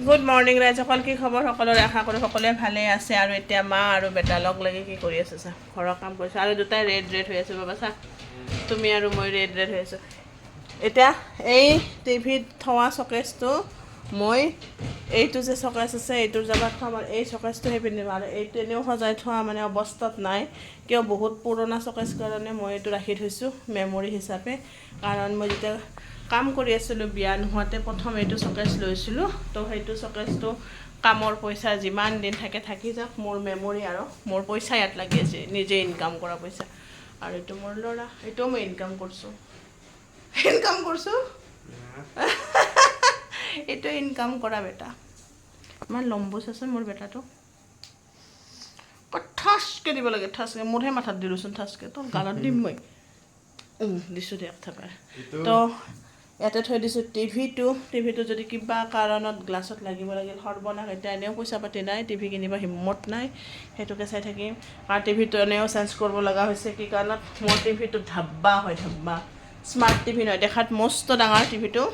Good morning ৰাইজসকল, কি খবৰ সকলোৰে? আশা কৰোঁ সকলোৱে ভালেই আছে। আৰু এতিয়া মা আৰু বেটা লগ লাগি কি কৰি আছে চা। ঘৰৰ কাম কৰিছোঁ আৰু দুটাই ৰেড ৰেড হৈ আছোঁ। বাবা, চা, তুমি আৰু মই ৰেড ৰেড হৈ আছোঁ। এতিয়া এই টিভিত থোৱা চকেজটো মই এইটো যে চকেজ আছে, এইটোৰ জেগাত থ'ম আৰু এই চকেজটো সেই পিন্ধিম। আৰু এইটো এনেও সজাই থোৱা মানে অৱস্থাত নাই। কিয়, বহুত পুৰণা চকেজ কাৰণে মই এইটো ৰাখি থৈছোঁ মেমৰি হিচাপে। কাৰণ মই যেতিয়া কাম কৰি আছিলোঁ, বিয়া নোহোৱাতে প্ৰথম এইটো চকেজ লৈছিলোঁ। তো সেইটো চকেজটো কামৰ পইচা যিমান দিন থাকে থাকি যাওক, মোৰ মেমৰি আৰু মোৰ পইচা ইয়াত লাগি আছে, নিজে ইনকাম কৰা পইচা। আৰু এইটো মোৰ ল'ৰা, এইটোও মই ইনকাম কৰিছোঁ, ইনকাম কৰিছোঁ। এইটো ইনকাম কৰা বেটা। ইমান লম্বুচ আছে মোৰ বেটাটো। ঠাচকৈ দিব লাগে, ঠাচকৈ। মোৰহে মাথাত দিলোঁচোন ঠাচকৈ, তোৰ গালত দিম মই। দিছোঁ দে এক থাপাৰ। তো ইয়াতে থৈ দিছোঁ টিভিটো। টিভিটো যদি কিবা কাৰণত গ্লাছত লাগিব লাগিল, সৰ্বনাশ। এতিয়া এনেও পইচা পাতি নাই, টিভি কিনিব হিম্মত নাই। সেইটোকে চাই থাকিম। কাৰণ টিভিটো এনেও চেঞ্জ কৰিব লগা হৈছে। কি কাৰণত, মোৰ টিভিটো ধাব্বা হয়, ধাব্বা। স্মাৰ্ট টিভি নহয়। দেখাত মস্ত ডাঙৰ টিভিটো,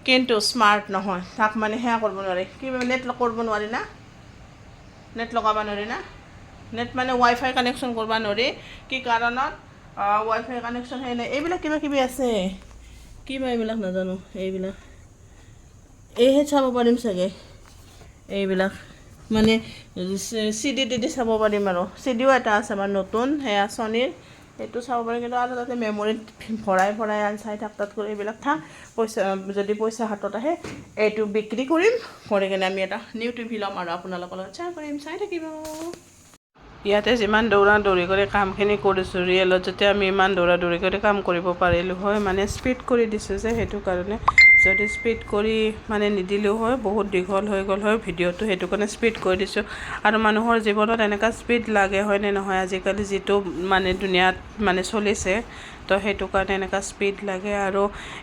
কিন্তু স্মাৰ্ট নহয়। তাক মানে সেয়া কৰিব নোৱাৰি। কি, নেট কৰিব নোৱাৰি না? নেট লগাব নোৱাৰি না? নেট মানে ৱাই ফাই কানেকশ্যন কৰিব নোৱাৰি। কি কাৰণত ৱাই ফাই কানেকশ্যন সেই নাই। এইবিলাক কিবা কিবি আছে, কিবা এইবিলাক নাজানো। এইবিলাক এইহে চাব পাৰিম চাগে। এইবিলাক মানে চি ডি টি ডি চাব পাৰিম। আৰু চি ডিও এটা আছে আমাৰ নতুন, সেয়া চনীৰ, সেইটো চাব পাৰিম। কিন্তু আৰু তাতে মেমৰিত ভৰাই ভৰাই আন চাই থাক, তাত কৰি এইবিলাক থাক। পইচা যদি পইচা হাতত আহে, এইটো বিক্ৰী কৰিম, কৰি কিনে আমি এটা নিউ টিভি ল'ম আৰু আপোনালোকৰ লগত শ্বেয়াৰ কৰিম। চাই থাকিব। ইয়াতে যিমান দৌৰা দৌৰি কৰি কামখিনি কৰিছোঁ, ৰিয়েলত যেতিয়া আমি ইমান দৌৰা দৌৰি কৰি কাম কৰিব পাৰিলোঁ হয়। মানে স্পীড কৰি দিছোঁ যে সেইটো কাৰণে। যদি স্পীড কৰি মানে নিদিলেও হয়, বহুত দীঘল হৈ গ'ল হয় ভিডিঅ'টো। সেইটো কাৰণে স্পীড কৰি দিছোঁ। আৰু মানুহৰ জীৱনত এনেকুৱা স্পীড লাগে, হয়নে নহয়? আজিকালি যিটো মানে দুনিয়াত মানে চলিছে, তো সেইটো কাৰণে এনেকুৱা স্পীড লাগে। আৰু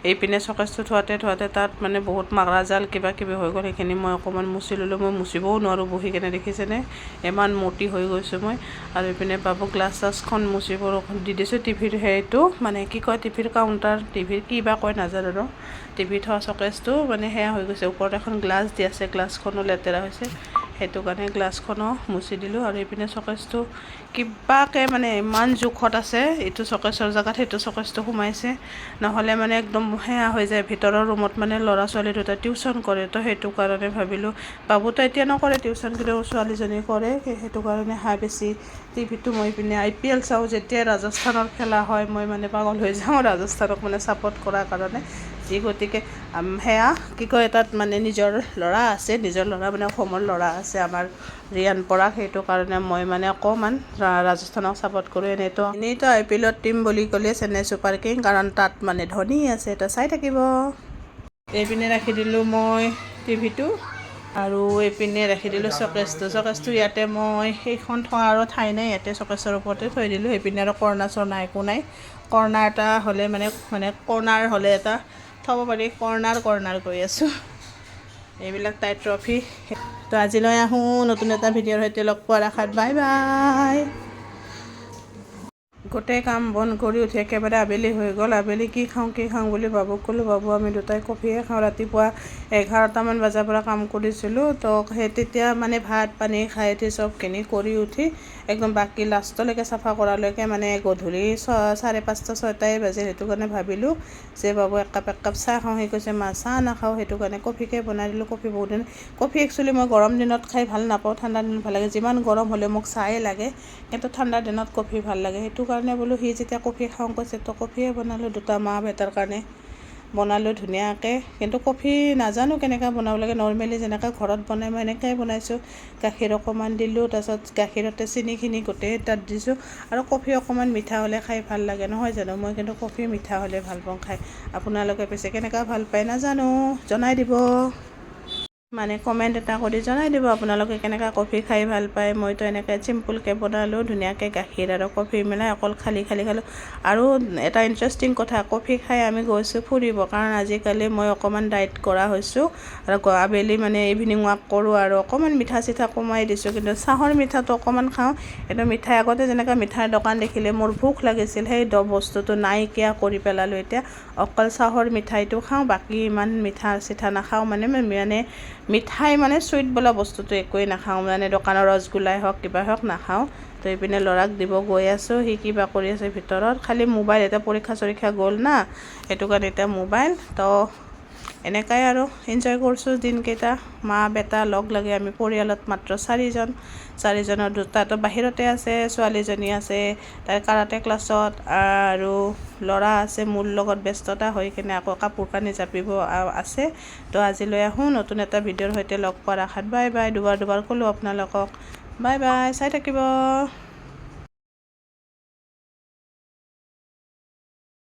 এইপিনে চকেজটো থোৱাতে থোৱাতে তাত মানে বহুত মাকৰা জাল কিবা কিবি হৈ গ'ল। সেইখিনি মই অকণমান মুচি ল'লোঁ। মই মুচিবও নোৱাৰোঁ বহি কেনে, দেখিছেনে? ইমান মতি হৈ গৈছোঁ মই। আৰু এইপিনে বাবুক গ্লাছ চাছখন মুচিব দি দিছোঁ। টিভিৰ সেইটো মানে কি কয়, টিভিৰ কাউণ্টাৰ, টিভিৰ কি বা কয় নাজানো আৰু টিভি থোৱা চকেজটো মানে সেয়া হৈ গৈছে। ওপৰত এখন গ্লাছ দি আছে, গ্লাছখনো লেতেৰা হৈছে। সেইটো কাৰণে গ্লাছখনো মুচি দিলোঁ। আৰু এইপিনে চকেজটো কিবাকৈ মানে ইমান জোখত আছে, এইটো চকেজৰ জেগাত সেইটো চকেজটো সোমাইছে। নহ'লে মানে একদম সেয়া হৈ যায়। ভিতৰৰ ৰুমত মানে ল'ৰা ছোৱালী দুটা টিউশ্যন কৰে। তো সেইটো কাৰণে ভাবিলোঁ, বাবুতো এতিয়া নকৰে টিউশ্যন, কিন্তু ছোৱালীজনী কৰে। সেইটো কাৰণে হাই বেছি টিভিটো মই পিনে আইপিএল চাওঁ। যেতিয়া ৰাজস্থানৰ খেলা হয়, মই মানে পাগল হৈ যাওঁ, ৰাজস্থানক মানে ছাপৰ্ট কৰাৰ কাৰণে। যি গতিকে সেয়া কি কয়, তাত মানে নিজৰ ল'ৰা আছে, নিজৰ ল'ৰা মানে অসমৰ ল'ৰা আছে আমাৰ ৰিয়ান পৰাগ। সেইটো কাৰণে মই মানে অকণমান ৰাজস্থানক ছাপৰ্ট কৰোঁ। এনেইতো আইপিএলত টীম বুলি ক'লে চেন্নাই ছুপাৰ কিং, কাৰণ তাত মানে ধনী আছে। তো চাই থাকিব। এইপিনে ৰাখি দিলোঁ মই টিভিটো আৰু এইপিনে ৰাখি দিলোঁ চকেজটো। চকেজটো ইয়াতে মই সেইখন থোৱা আৰু ঠাই নাই, ইয়াতে চকেজৰ ওপৰতে থৈ দিলোঁ। সেইপিনে আৰু কৰ্ণাৰ চৰ্ণাৰ একো নাই। কৰ্ণাৰ এটা হ'লে মানে কৰ্ণাৰ হ'লে এটা থ'ব পাৰি। কৰ্ণাৰ কৰ্ণাৰ কৰি আছোঁ। এইবিলাক তাইৰ ট্ৰফি। তো আজিলৈ আহোঁ, নতুন এটা ভিডিঅ'ৰ সৈতে লগ পোৱাৰ আশাত। Bye bye. গোটেই কাম বন কৰি উঠি একেবাৰে আবেলি হৈ গ'ল। আবেলি কি খাওঁ কি খাওঁ বুলি বাবুক ক'লোঁ, বাবু, আমি দুটাই কফিয়ে খাওঁ। ৰাতিপুৱা 11টামান বজাৰ পৰা কাম কৰিছিলোঁ। তো সেই তেতিয়া মানে ভাত পানী খাই উঠি চবখিনি কৰি উঠি একদম বাকী লাষ্টলৈকে চাফা কৰালৈকে মানে গধূলি 5:30, 6টাই বাজিল। সেইটো কাৰণে ভাবিলোঁ যে বাবু, একাপ একাপ চাহ খাওঁ। সি কৈছে, মা, চাহ নাখাওঁ। সেইটো কাৰণে কফিকে বনাই দিলোঁ। কফি বহুত দিন, কফি একচুৱেলি মই গৰম দিনত খাই ভাল নাপাওঁ, ঠাণ্ডা দিনত ভাল লাগে। যিমান গৰম হ'লেও মোক চাহে লাগে, কিন্তু ঠাণ্ডা দিনত কফি ভাল লাগে। সেইটো কাৰণে বোলো সি যেতিয়া কফি খাওঁ কৈছে, তো কফিয়ে বনালোঁ। দুটা মা বেটাৰ কাৰণে বনালোঁ ধুনীয়াকৈ। কিন্তু কফি নাজানো কেনেকৈ বনাব লাগে। নৰ্মেলি যেনেকৈ ঘৰত বনাই, মই এনেকৈয়ে বনাইছোঁ। গাখীৰ অকণমান দিলোঁ, তাৰপিছত গাখীৰতে চেনিখিনি গোটেই তাত দিছোঁ। আৰু কফি অকণমান মিঠা হ'লে খাই ভাল লাগে, নহয় জানো? মই কিন্তু কফি মিঠা হ'লে ভাল পাওঁ খাই। আপোনালোকে পিছে কেনেকুৱা ভাল পায় নাজানো, জনাই দিব। মানে কমেণ্ট এটা কৰি জনাই দিব আপোনালোকে কেনেকুৱা কফি খাই ভাল পায়। মইতো এনেকৈ চিম্পুলকৈ বনালোঁ, ধুনীয়াকৈ গাখীৰ আৰু কফি মিলাই অকল খালী খালী খালোঁ। আৰু এটা ইণ্টাৰেষ্টিং কথা, কফি খাই আমি গৈছোঁ ফুৰিব। কাৰণ আজিকালি মই অকণমান ডাইট কৰা হৈছোঁ আৰু আবেলি মানে ইভিনিং ৱাক কৰোঁ আৰু অকণমান মিঠা চিঠা কমাই দিছোঁ। কিন্তু চাহৰ মিঠাটো অকণমান খাওঁ। এইটো মিঠাই আগতে যেনেকৈ মিঠাইৰ দোকান দেখিলে মোৰ ভোক লাগিছিল, সেই বস্তুটো নাইকিয়া কৰি পেলালোঁ। এতিয়া অকল চাহৰ মিঠাইটো খাওঁ, বাকী ইমান মিঠা চিঠা নাখাওঁ। মানে মানে মিঠাই মানে চুইট বোলা বস্তুটো একোৱেই নাখাওঁ, মানে দোকানৰ ৰসগোল্লাই হওক কিবা হওক নাখাওঁ। তো এইপিনে ল'ৰাক দিব গৈ আছোঁ, সি কিবা কৰি আছে ভিতৰত, খালি মোবাইল। এতিয়া পৰীক্ষা চৰীক্ষা গ'ল না, সেইটো কাৰণে এতিয়া মোবাইল। তো এনেকাই আৰু এনজয় কৰিছোঁ দিনকেইটা। মা বেটা লগ লাগি আমি পৰিয়ালত মাত্ৰ চাৰিজন, চাৰিজনৰ দুটাতো বাহিৰতে আছে, ছোৱালীজনী আছে তাইৰ কাৰাটে ক্লাছত, আৰু ল'ৰা আছে মোৰ লগত ব্যস্ততা হৈ কিনে আকৌ কাপোৰ কানি জাপিব আছে। তো আজিলৈ আহোঁ, নতুন এটা ভিডিঅ'ৰ সৈতে লগ পোৱাৰ আশাত। বাই বাই, দুবাৰ দুবাৰ ক'লোঁ আপোনালোকক, বাই বাই, চাই থাকিব।